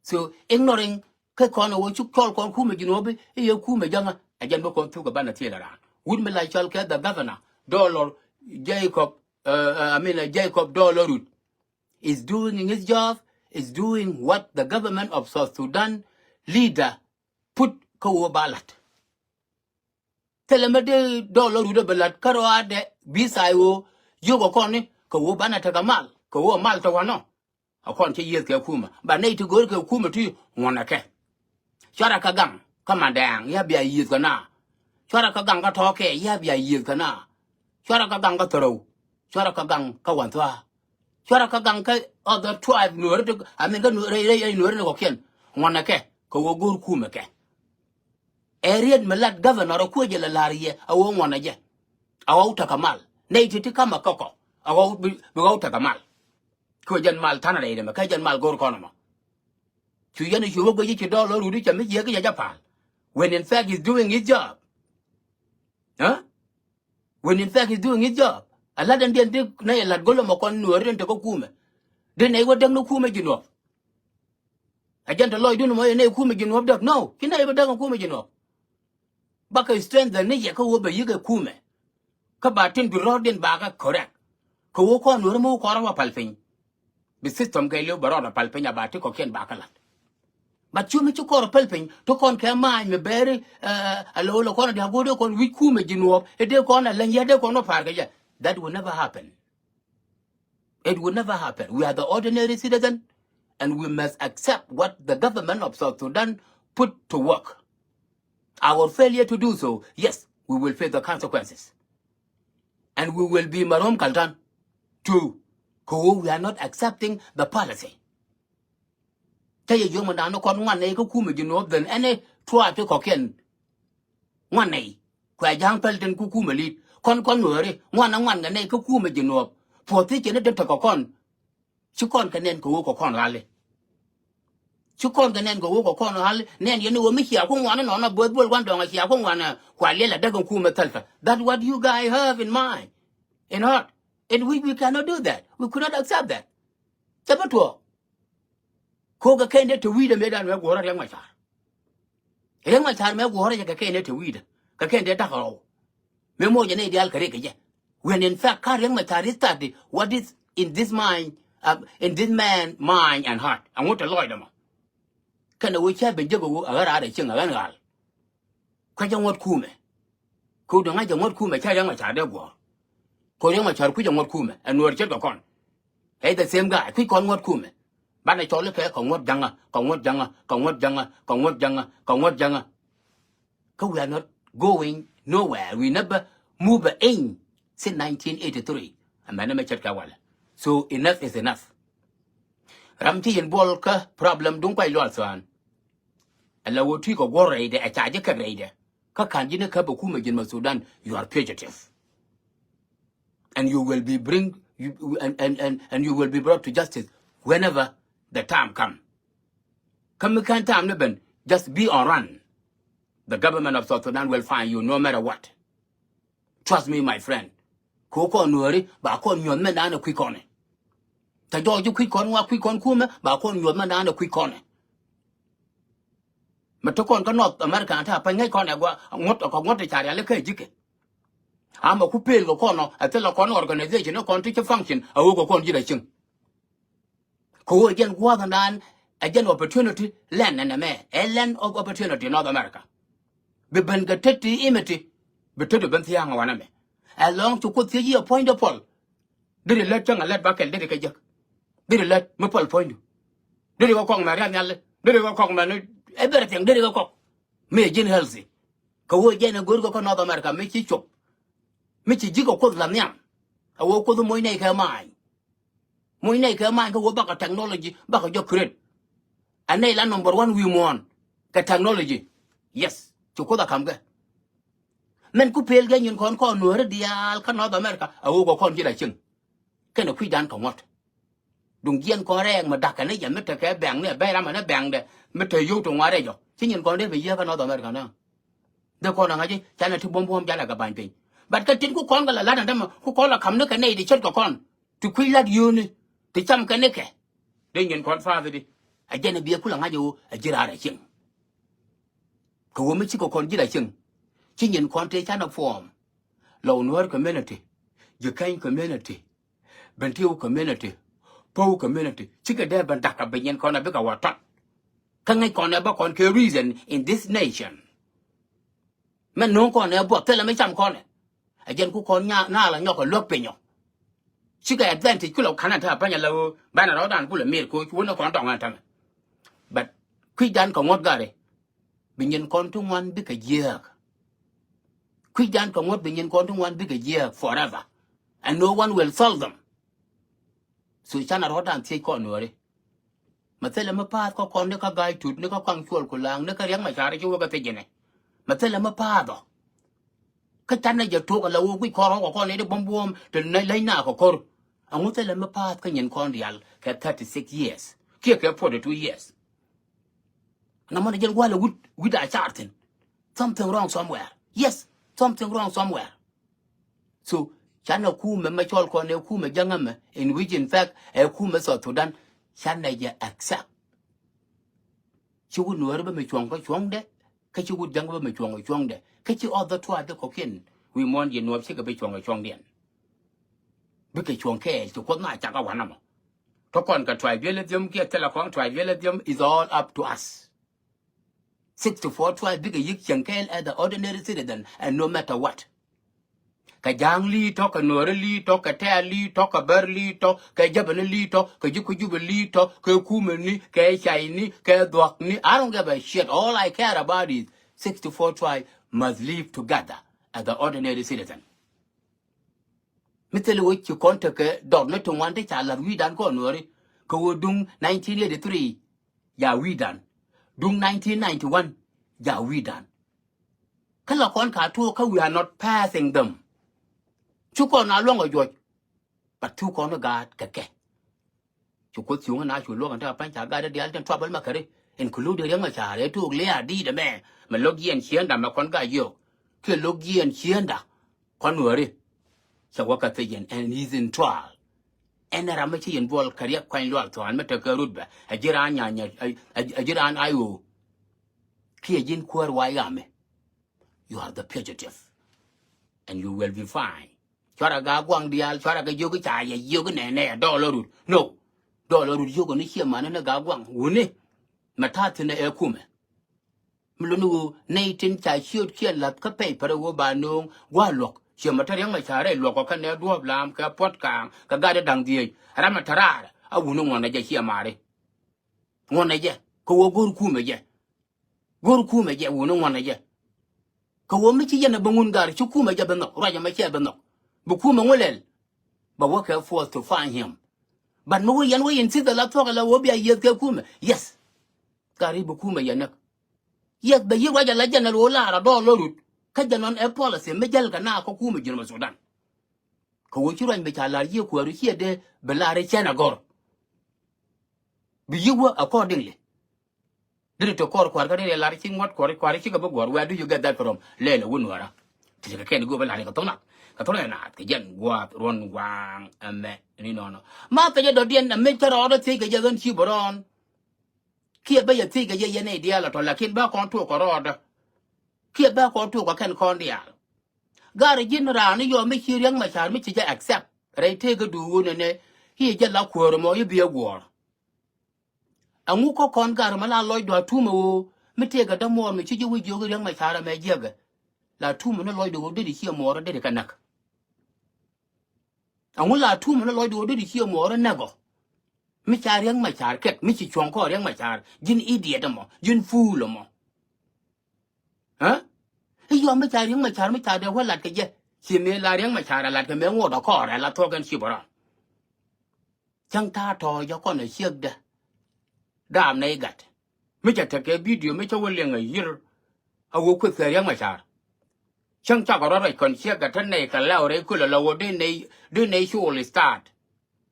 So ignoring kä kɔn ɛ wä cuk cɔl kɔn kumɛ ji̱n wä bi i̱ yɛ kumɛ jäŋä. Ɛ jɛn bä kɔn thuk ɛ banɛ thiel ɛ raan wut mi la cɔl kɛ the governor Dollar Jacob, I mean Jacob Dollar Rut. Is doing his job, is doing what the government of South Sudan leader put kä ɣöö ba la̱t. Thilɛ mi dee dɔɔl lɔ rut ɛ bi la̱t kä rɔaadɛ bi thaay ɣöö yio̱k ɛ kɔn ni kɛ ɣöö banɛ tekɛ mal kɛ ɣöö mal te wanɔ. A kɔn cä yiëëth kɛ kumɛ ba nɛy ti go̱o̱r kɛ kumɛ ti ŋuɔ̱nɛ kɛ. Cuarɛ kä gaŋ kä Madɛɛŋ ya bia yiëëth kɛ na. Cuarɛ kä gaŋ kä Tɔ̱ɔ̱kɛ ya bia yiëëth kɛ na. Cuarɛ kä gaŋ kä Thärɛw. Cuarɛ kä gaŋ kä Wanthuaa. Cuarɛ kä gaŋ kä other tribe Nuɔ̱ɔ̱ri ti, I mean, kä Nuɔ̱ɔ̱ri, rɛy, rɛy, rɛy Nuɔ̱ɔ̱ri ni kɔ̱kiɛn. Ŋuɔ̱nɛ kɛ kɛ ɣöö go̱o̱r kumɛ kɛ. Ɛ riet mi lat governor ɛ kuecɛ lɛ la̱r yɛ a ɣöö ŋuɔ̱nɛ jɛ. A ɣɔw tekɛ mal nɛy ti ti kamɛ kä kɔ a ɣɔw bi, bi ɣɔw tekɛ mal. Kɛ jɛn mal tha̱a̱n rɛy dɛmɛ kɛ jɛn mal go̱o̱r kɔn ɛmɔ. Cu yɛn cu wä guic ci dɔɔl lɔ rut i̱ cɛ mi jiɛk i̱ cɛ jɛ pa̱a̱l. When in fact he's doing his job. Huh? When in fact he's doing his job. A la̱t ɛn diɛn di nɛy ɛ la̱t go̱l ɛmɔ kɔn Nuɔ̱ɔ̱ri ɛn te kä kumɛ. Di nɛy wä däk ni kumɛ Jinub. A jɛn te lɔcdun ɛmɔ yɛ nɛy kumɛ Jinub däk. No, ci nɛy bä däk ni kumɛ Jinub. Bakɛ strengthen ni yɛ kä ɣöö bɛ yikɛ kumɛ. Kä ba tin bi rɔɔdiɛn bakɛ correct. Kɛ ɣöö kɔn Nuɔ̱ɔ̱ri mi wä kɔn rɔ wä pal piny. Bi system kɛ liw bɛ rɔɔd a pal piny a ba ti kɔ̱kiɛn bakɛ la̱t. But cu mi ci kɔn rɔ pal piny ti kɔn kɛ ma̱a̱ny mi bɛɛri, eh, a lo̱ lo̱ kɔn a dia̱a̱k go̱o̱r dee kɔn wi̱c kumɛ Jinub ɛ dee kɔn a läny yɛ dee kɔn wä pa̱a̱r kɛ jɛ. That will never happen. It will never happen. We are the ordinary citizen and we must accept what the government of South Sudan put to work. Our failure to do so, yes, we will face the consequences. And we will be marom kaltan too. Kɛ ɣöö we are not accepting the policy. Cä yɛ yio̱k mi da̱a̱n ni kɔn ŋuan nɛy kä kumɛ Jinub than any tribe ti kɔ̱kiɛn. Ŋuan nɛy kuɛ ja̱a̱ŋ päl tin ku kumɛ li̱t kɔn kɔn Nuɔ̱ɔ̱ri ŋuan a ŋuan kɛ nɛy kä kumɛ Jinub. Puɔ̱th thiecɛ ni dee tekɛ kɔn. Ci kɔn kɛ nɛn kɛ ɣöö kɛ kɔn ɣali. Ci kɔn kɛ nɛn kɛ ɣöö kɛ kɔn ɣali nɛn yɛn ni ɣöö mi cia ku ŋuan inɔnɔ both bol gua̱n dɔ̱ŋ a cia ku ŋuan ɛ kua liɛl a däk in kumɛ thäl thä. That what you guys have in mind, in heart, in which we cannot do that. We could not accept that. Cä bi tuɔɔk. Ko̱k kɛ kɛn dee te wi̱i̱dɛ mëëdan mɛ guɔ̱rä Riɛk Macar. Riɛk Macar mɛ guɔ̱rä jɛ kɛ kɛn dee te wi̱i̱dɛ kɛ kɛn dee da̱k rɔw. Mëë moc jɛ nɛy diaal kɛ rik kɛ jɛ. When in fact ka Riɛk Macar is study what is in this mind, um, in this man mind and heart. Aŋut te lɔcdɛ mɔ. Kɛn a wee cä ben jek a ɣän raar a cieŋ a ɣän ɣal. Kuecä ŋuɔ̱t kumɛ. Kɛ wut ŋa̱cä ŋuɔ̱t kumɛ cä Riɛk Macar dee guɔ̱ɔ̱r. Kɛ Riɛk Macar kui̱cä ŋuɔ̱t kumɛ ɛ Nuɔ̱ɔ̱r ce̱tkɛ kɔn. Ɛ the same guy kui̱c kɔn ŋuɔ̱t kumɛ. Banɛ cɔl ikɛ kɛ ŋuɔ̱t jaŋä kɛ ŋuɔ̱t jaŋä kɛ ŋuɔ̱t jaŋä kɛ ŋuɔ̱t jaŋä kɛ ŋuɔ̱t jaŋä. Kä we are not going nowhere. We never move an inch since nineteen eighty-three. Amɛn ɛmɛ ce̱tkɛ walɛ. So enough is enough. Ram ci yɛn buɔl kä problem duŋ kuay lual thuan. Ala wä tui kɛ guɔr rɛydɛ a ca ji̱ kɛk rɛydɛ. Kä ka̱n ji̱ ni käp a kumɛ ji̱n ma Sudan, you are fugitive. And you will be bring, you, and, and, and, and you will be brought to justice whenever the time come. Kä mi kän time ni ben, just be on run. The government of South Sudan will find you no matter what. Trust me, my friend. Kɛ kɔn Nuɔ̱ɔ̱ri ba kɔn nyuɔ̱th mɛn da̱a̱n ɛ kui̱ kɔnɛ. Tɛ jɔɔc ji̱ kui̱ kɔn ŋuak kui̱ kɔn kumɛ ba kɔn nyuɔ̱th mɛn da̱a̱n ɛ kui̱ kɔnɛ. Mɛ te kɔn kä North America ta̱a̱ pany ŋäc kɔn ɛ gua ŋuɔ̱t kɛ ŋuɔ̱t ti ca riali kä ji̱ kɛ. Ama ku pel kɛ kɔn ɔ ɛ thilɛ kɔn organization ni kɔn ti ci function a ɣöö kɛ kɔn ji̱ rɛ cieŋ. Kɛ ɣöö jɛn gua̱a̱th ɛn daan ɛ jɛn opportunity land ɛn ɛmɛ ɛ land of opportunity North America. Bi ben kɛ tet ti imiti bi tet bi ben thia̱a̱ŋ ɛ wanɛ mɛ. Ɛ lɔ̱ŋ ci Kuoth thiec yi ɛ puɔ̱nydɛ puɔl. Deri lät cäŋ ɛ lät bakɛl deri kɛ jek. Deri lät mi puɔl puɔ̱nydu. Deri kɛ kɔk mɛ riath nhiali deri kɛ kɔk mɛ ni everything deri kɛ kɔk. Mi ɛ ji̱n healthy. Kɛ ɣöö jɛn ɛ go̱o̱r kɛ kä North America mi ci cop. Mi ci ji̱ kɛ Kuoth la nhiam. Ɛ ɣöö Kuoth moc nɛy kɛ ma̱a̱ny. Muc nɛy kɛ ma̱a̱ny kä ɣöö bakɛ technology bakɛ jɔk create. Ɛ nɛy la number one wi̱i̱ muɔ̱ɔ̱n kɛ technology. Yes, ci Kuoth a ka̱m kɛ. Mɛn ku pel kɛ nyin kɔn kɔn Nuääri diaal kä North America a ɣöö kɛ kɔn ji̱ la cieŋ. Kɛnɛ kui̱dan kɛ ŋuɔ̱t. Duŋ jiɛn kɔn rɛɛk mi da̱k kɛ ni jɛ mi tekɛ bɛŋ ni ɛ bɛy ramɛ ni bɛŋdɛ mi te yio̱w ti ŋuan rɛc ɔ ci nyin kɔn dee bi yiee kä North America ni. Dee kɔn a ŋa̱c i̱ canɛ ti buɔ̱m buɔ̱m jalɛ kɛ ba̱ny piny. But kä tin ku kɔn kɛ la la̱t ɛn dämɛ ku kɔn la ka̱m ni kɛ nɛy ti ce̱tkɛ kɔn. Ti kui̱ la̱t yio̱o̱ni ti cam kɛ nikɛ. Dee nyin kɔn fa̱a̱th di a jɛn a biɛ kul a ŋa̱c ɛ ɣöö a ji̱ raar a cieŋ. Kɛ ɣöö mi cikɛ kɔn ji̱ la cieŋ ci nyin kɔn tëë canɛ form. Lɔw Nuäär community, Jikäny community, Bentiu community, Pow community cikɛ dee ben da̱k a bi nyin kɔn a bikɛ wä tɔt. Kä ŋäc kɔn ɛ bä kɔn kɛ reason in this nation. Mɛ no̱o̱ŋ kɔn ɛ buɔth thilɛ mi cam kɔn ɛ. Ɛ jɛn ku kɔn nya na la nyɔk ɛ luäk piny ɔ. Cikɛ advantage kulɛ ka̱n ɛ ta̱a̱ pa̱ny ɛ la ɣöö banɛ rɔɔdan kulɛ mir koc wun ɛ kɔn dɔŋ ɛ tämɛ. But kui̱cdan kɛ ŋuɔ̱t gari. Bi nyin kɔn ti ŋuan bikɛ jiääk. Kui̱cdan kɛ ŋuɔ̱t bi nyin kɔn ti ŋuan bikɛ jiääk forever. And no one will solve them. So canɛ rɔ̱dan thiec kɔn nuɔ̱ɔ̱ri. Mɛ thilɛ mi pa̱a̱th kä kɔn ni kä ga̱a̱c tut ni kä kaŋ cuɔl ku la̱a̱ŋ ni kä riɛk mɛ ca̱r ci wä kä thiec jinɛ. Mɛ thilɛ mi pa̱a̱th ɔ. Kä canɛ jɛ tok ala wä guic kɔn rɔ̱ kɔ kɔn ni di buɔ̱m buɔ̱m ti nɛ leny na kɔ ko̱r. Aŋu thilɛ mi pa̱a̱th kä nyin kɔn diaal kɛ thirty six years kiɛ kɛ forty two years. Na mɔnɛ jɛn walɛ wut wut a car thin. Something wrong somewhere. Yes, something wrong somewhere. So canɛ kumɛ mɛ cɔl kɔn ɛ kumɛ jäŋä mɛ in which in fact ɛ kumɛ South Sudan. Canɛ jɛ accept. Ci wut nuɔ̱ɔ̱ri bä mi cuɔ̱ŋ kä cuɔ̱ŋdɛ. Kä ci wut jäŋä bä mi cuɔ̱ŋ kä cuɔ̱ŋdɛ. Kä ci other tribe kɔ̱kiɛn wi̱i̱ muɔ̱ɔ̱n ji̱ nuɔ̱ɔ̱p cikɛ bi cuɔ̱ŋ kä cuɔ̱ŋdiɛn. Bikɛ cuɔ̱ŋ kɛɛl ci Kuoth na cak a wanɛ mɔ. Tɔ kɔn kɛ tribalism kiɛ thilɛ kɔn tribalism is all up to us. Sixty four tribe bikɛ yi̱k cieŋ kɛɛl as the ordinary citizen and no matter what. Kɛ ja̱a̱ŋ li̱i̱ tɔ, kɛ nuɔ̱ɔ̱ri li̱i̱ tɔ, kɛ tɛ̈ɛ̈l li̱i̱ tɔ, kɛ bär li̱i̱ tɔ, kɛ jäpäni li̱i̱ tɔ, kɛ ji̱ kujubi li̱i̱ tɔ, kɛ kumɛni, kɛ cayni, kɛ dhuakni. I don't give a shit. All I care about is sixty four tribe must live together as the ordinary citizen. Mi thilɛ wä ci kɔn tekɛ dɔr ni ti ŋuan ti ca la̱th wi̱i̱dan kɔn nuɔ̱ɔ̱ri kɛ ɣöö duŋ nineteen eighty three ja wi̱i̱dan. Duŋ nineteen ninety one ja wi̱i̱dan. Kä la kɔn ka tuɔɔk kä we are not passing them. Cu kɔn a luɔ̱ŋ a juɔc. But cu kɔn gaat kɛ kɛ. Cu Kuoth cuŋä na cu luɔ̱k ɛn te a pa̱ny ca gaat diaal tin trouble makäri including Riek Machar ɛ tuɔɔk lia̱a̱ di̱i̱t ɛmɛ. Mɛ lo̱k jiɛn ciënda mɛ kɔn gaat yio̱k kiɛ lo̱k jiɛn ciënda. Kɔn wääri. Cɛ wä kä thiec ɛn and he's in trial. Ɛn ɛ ram mi ci yɛn buɔl kɛ riɛk kuany lual thuan mi tekɛ rut bɛ ɛ ji̱ raan nyanya ɛ ji̱ raan I O. Kiɛ ji̱n kuäär wa yamɛ. You are the fugitive. And you will be fine. Cuarɛ Gaa Guaŋ diaal cuarɛ kɛ jiök ca yɛ jiök nɛnɛ ɛ dɔɔl ɔ rut. No. Dɔɔl ɔ rut jiök ni ciɛ mani ni Gaa Guaŋ wuni. Mɛ ta̱a̱ thi̱n ɛ kumɛ. Mi luni wu nɛy tin ca ciöt kiɛ la̱th kä pɛy pärɛ wu ba nööŋ gua̱a̱ luɔ̱k. Ciɛ mɛ te Riek Machar rɛy luɔ̱k ɔ kɛnɛ duɔ̱ɔ̱p laam kɛ puɔ̱t kaaŋ kɛ gat ɛ da̱ŋ dhieec. Ram ɛ te raar a wuni ŋuɔ̱nɛ jɛ ciɛ mari. Ŋuɔ̱nɛ jɛ kɛ wä go̱r kumɛ jɛ. Go̱r kumɛ jɛ wuni ŋuɔ̱nɛ jɛ. Kɛ wä mi ci yɛn ɛ bä ŋun gar ci kumɛ jɛ bɛ nhɔk ruacɛ mɛ ciɛ bɛ nhɔk. Bi kumɛ ŋu lɛl. Bɛ wä kɛ force to find him. But mi wä yɛn wä yɛn thith ala thuɔk ala wä bia yieth kɛ kumɛ. Yes. Gari bi kumɛ yɛ näk. Yes, bɛ yiëk ruac ala jɛn ɛ lo̱o̱ laar a dɔɔl lɔ rut. Kä jɛn nɔn ɛ policy mi jäl kɛ na kä kumɛ ji̱n mɛ Sudan. Kɛ wä ci ruac mi ca laar yiëk kuääru ciɛ dee bi laar i̱ cɛn a gɔr. Bi yiëk wä accordingly. Deri ti kɔr kuar kä deri lar ci ŋuɔt kuar kuar ci kɛ bi guɔr. Where do you get that from? Lɛl a wun wara. Ti kɛ kɛn go bi lar kɛ thok nak kɛ thok nak kɛ jɛn guath ruɔn waŋ ɛmɛ ni nɔnɔ. Ma kɛ jɛ dɔdiɛn ɛmɛ cɛ rɔɔdɔ thiec kɛ jɛ dhɔn ci bɛ rɔɔn. Kiɛ bɛ yɛ thiec kɛ jɛ yɛn idiɛl a tɔ lakin bɛ kɔn tuɔk kɛ rɔɔdɔ. Kiɛ bɛ kɔn tuɔk kɛ kɛn kɔn diaal. Gar ji̱n raan ni yɔ mi ci Riek Machar mi ci jɛ accept rɛy tëëk kɛ duun ɛnɛ. I̱ jɛ la kuäär mɔ i̱ bi ɛ guɔ̱ɔ̱r. Ɛŋu kä kɔn gar mɛ la lɔcdɔ a tumɛ ɣöö mi tëëkɛ dämuɔɔr mi ci ji̱ wi̱c jiök i̱ Riek Machar ɛmɛ jiäkɛ. La tumɛ ni lɔcdɔ ɣöö deri ciɛ muɔɔr deri kɛ näk. Ɛŋu la tumɛ ni lɔcdɔ ɣöö deri ciɛ muɔɔr näk ɔ. Mi ca Riek Machar kɛk mi ci cuɔ̱ŋ kɔn Riek Machar ji̱n idiot ɛmɔ ji̱n fool ɛmɔ. Ɛ i̱ yɔm mi ca Riek Machar mi ca dee wä lat kɛ jɛ. Ci mëë la Riek Machar a lat kɛ mëë ŋuɔt ɔ kɔɔrɛ la thuɔ̱k ɛn ci bä rɔn. Cäŋ ta̱a̱ tɔ̱ɔ̱c ɛ kɔn ɛ ciekdä. Daam nɛy gat mi cɛ tekɛ bidio mi cä wä liɛŋ ɛ yi̱r. A wä kueth kɛ Riek Machar. Cäŋ cakɔ rɔ̱ ruac kɔn ciekdä te nɛy kɛ lɛw rɛy kulɛ lɔ wä dee nɛy dee nɛy cuɔl i̱ staat.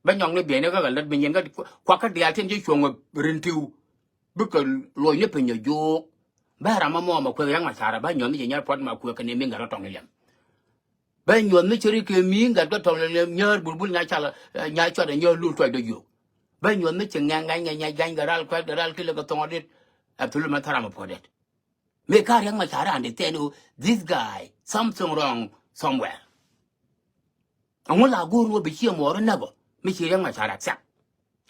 Bä nyɔk ni bieyni kä kɛ lät bi nyin kä kuakä diaal tin ci cuɔ̱ŋ ɛ rin tiw. Bikɛ luɔcni piny ɛ jook. Bä ram ɛmɔ mɛ kueth Riek Machar bä nyuɔ̱th ni ci nyär puɔt ma kueth kɛ ni mi ŋa̱t kä tɔŋ liɛm. Bä nyuɔ̱th mi ci ri kɛ mi ŋa̱t kä tɔŋ liɛm nyär bulbul nya cal nya cuat ɛ nyär lul tuɔcdä jiök. Bä nyuɔ̱th mi ci ŋɛŋ ŋɛny ŋɛny nya jany kɛ ral kuɛt kɛ ral kilɛ kɛ thɔŋ dit. Ɛ thul mɛ thäram ɛ puɔt det. Mëë ka Riek Machar understand ɣöö this guy something wrong somewhere. Ɛŋu la go̱o̱r ni wä bi ciɛ muɔɔr näk ɔ mi ci Riek Machar accept?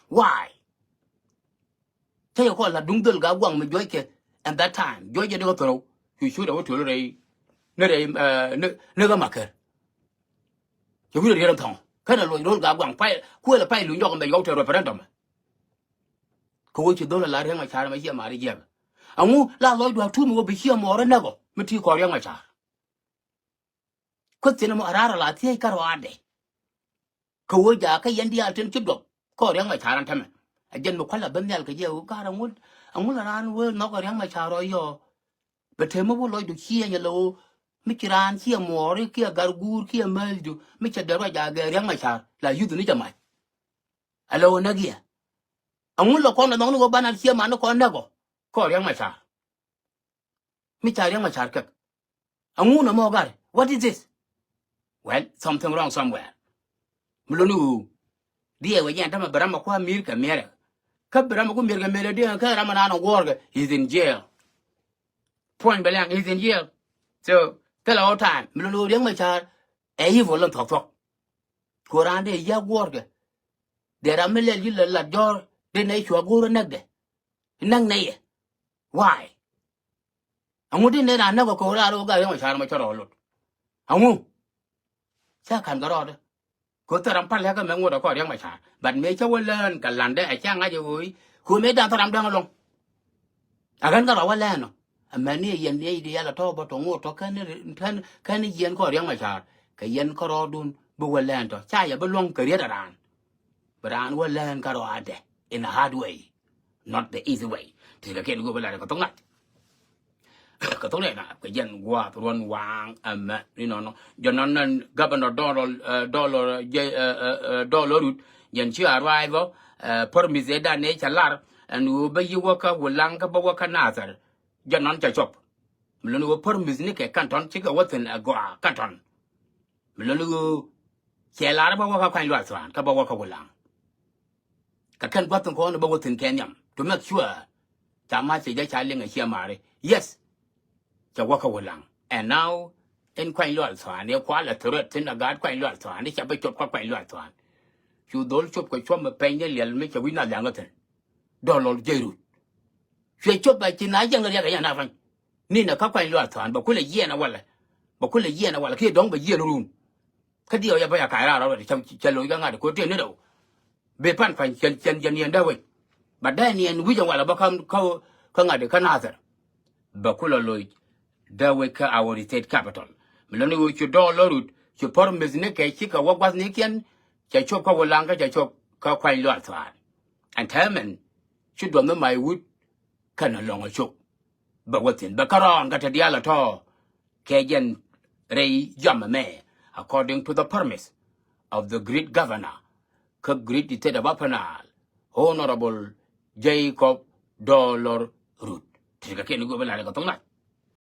Why? Kä yɛ kɔn la duŋ dhöl Gaa Guaŋ mi juɔckɛ. And that time juɔc jɛ dee kɛ thorow. Cu cu dee wä tuɔl rɛy ni rɛy ni kä Makär. Cɛ wi̱n rɛ riɛl in thɔŋ kɛn a luɔc ro̱l Gaa Guaŋ pay kuël a pay luny jɔk in bɛ yɔw te referendum. Kɛ wä ci dhol a la Riɛk Macar mɛ ciɛ mari jiɛk. Aŋu la lɔcdu a tuumi wä bi ciɛ mɔɔr in näk ɔ mi ti kɔɔr Riɛk Macar. Kueth thi̱n ɛmɔ a raar a la thiec kä rɔaadɛ. Kɛ wä jakä yɛn diaal tin ci duɔp kɔɔr Riɛk Macar ɛn tämɛ. A jɛn mi kua̱l a ben nhial kɛ jɛ ɣöö ga̱r aŋu aŋu la raan wee nhɔk Riɛk Macar rɔ yɔɔ. Bɛ te mi wä lɔcdu ciëëny ala ɣöö mi ci raan ciɛ muɔɔri kiɛ gar guur kiɛ määthdu mi cɛ dee ruac a gɛɛ Riɛk Macar la yuth ni jɛ mac. Ala ɣöö näk yɛ aŋu la kɔn la nhɔk ni ɣöö banɛ ciɛ man ni kɔn näk ɔ kɔɔr Riɛk Macar. Mi ca Riɛk Macar kɛk. Aŋun ɛmɔ gari, what is this? Well, something wrong somewhere. Mi luni wu diɛ wɛ jɛn tämɛ bi ram a kua mir kɛ miɛrɛ. Kä bi ram a ku mir kɛ miɛrɛ diɛ kä ram a nan a guɔr kɛ is in jail. Point blank, is in jail. So thilɛ all time mi luni wu Riɛk Macar ɛ evil in thuɔk thuɔk. Ko raan dee ya guɔr kɛ dee ram mi lɛl yi lɛ lat jɔr dee nɛ cua go̱o̱r näk dɛ. Näk nɛ yɛ. Why? Aŋu ti nɛ raan näk ɔ ko̱r raar ɣöö gat Riɛk Macar mɔ cä rɔɔl lot. Aŋu? Cä ka̱n kɛ rɔɔdɛ. Ko̱ thäram pal lɛ̈kä mɛ ŋot ɛ kɔn Riɛk Macar. But mëë cä wä lään kɛ landɛ ɛ cä ŋa̱c ɛ ɣöö i̱ ko̱ mëë da̱ŋ thäram däŋ ɛlɔ̱ŋ. A ɣän kärɔa wä lɛn ɔ. Amäni ɛ yɛn ni ɛ i̱ di yal ɛ tɔ̱ bä tɔ ŋot tɔ kɛn kɛn kɛn yɛn kɔn Riɛk Macar kɛ yɛn kärɔɔdun bi wä lɛn tɔ ca yɛ bi luɔ̱ŋ kɛ riet ɛ raan. Bi raan wä lɛn kärɔaadɛ in a hard way, not the easy way. Ti kɛ kɛn go̱o̱p ɛ lat kɛ thok nath. Kɛ thok nath kɛ jɛn gua̱a̱th ruɔ̱n waaŋ ɛmɛ ni nɔnɔ jɛ nɔn nɛn governor Dollar Dollar jɛ Dollar Rut jɛn ci arrive ɔ. Permit ɛ dan ɛ cɛ lar ɛn ɣöö bä yi wä kä Wulaŋ kä bä wä kä Nathɛr. Jɛ nɔn cɛ cop. Mi luni ɣöö permit ni kɛ Kantɔn cikɛ wä thi̱n ɛ gɔaa Kantɔn. Mi luni ɣöö cɛ lar bä wä kä Kuany Luath Thuan kä bä wä kä Wulaŋ. Kɛ kɛn gua̱th in kɔn bä wä thi̱n kɛ nhiam to make sure ca ma cɛ jɛ ca liŋ ɛ ciɛ mari. Yes. Cɛ wä kä Wulaŋ. And now in Kuany Luath Thuan i̱ kual ɛ threat thi̱n ɛ gaat Kuany Luath Thuan i̱ cɛ bä cop kä Kuany Luath Thuan. Cu dhol cop kɛ cuɔm mi pɛny ni liɛl mi cɛ wi̱c na liaŋä thi̱n. Dollar jɛ rut. Cuɛ cop a ci na jiɛn riɛk a yɛn a fany. Ni na kä Kuany Luath Thuan bɛ kulɛ yiɛn a walɛ. Bɛ kulɛ yiɛn a walɛ kiɛ dɔ̱ŋ bɛ yiɛn run. Kä diɛ ɔ yɛ bä ya ka̱c raar rɔɔdɛ cɛ loc kä ŋa̱t ko̱ tëë ni rɛw. Bi pan Kuany cɛn cɛn jɛ niɛn dee wec. Bɛ dee niɛn wi̱c a walɛ bä kä kä ŋa̱t kä Nathɛr. Bɛ kulɛ loc dee wec kä our state capital. Mi lɔni ɣöö cu Dollar Rut cu permit ni kɛ cikɛ wä gua̱thnikiɛn. Cɛ cop kä Wulaŋ kä cɛ cop kä Kuany Luath Thuan. Ɛn täämɛn ci duɔth ni mac wut kɛnɛ lɔ̱ŋ a cop. Bɛ wä thi̱n bɛ kärɔɔn kä te diaal a tɔ̱ kɛ jɛn rɛy jam ɛmɛ according to the permit of the great governor kä great state of Upper Nile, Honorable Jacob Dollar Rut. Ti kɛ kɛn go̱o̱p ɛ lat kɛ thok nath.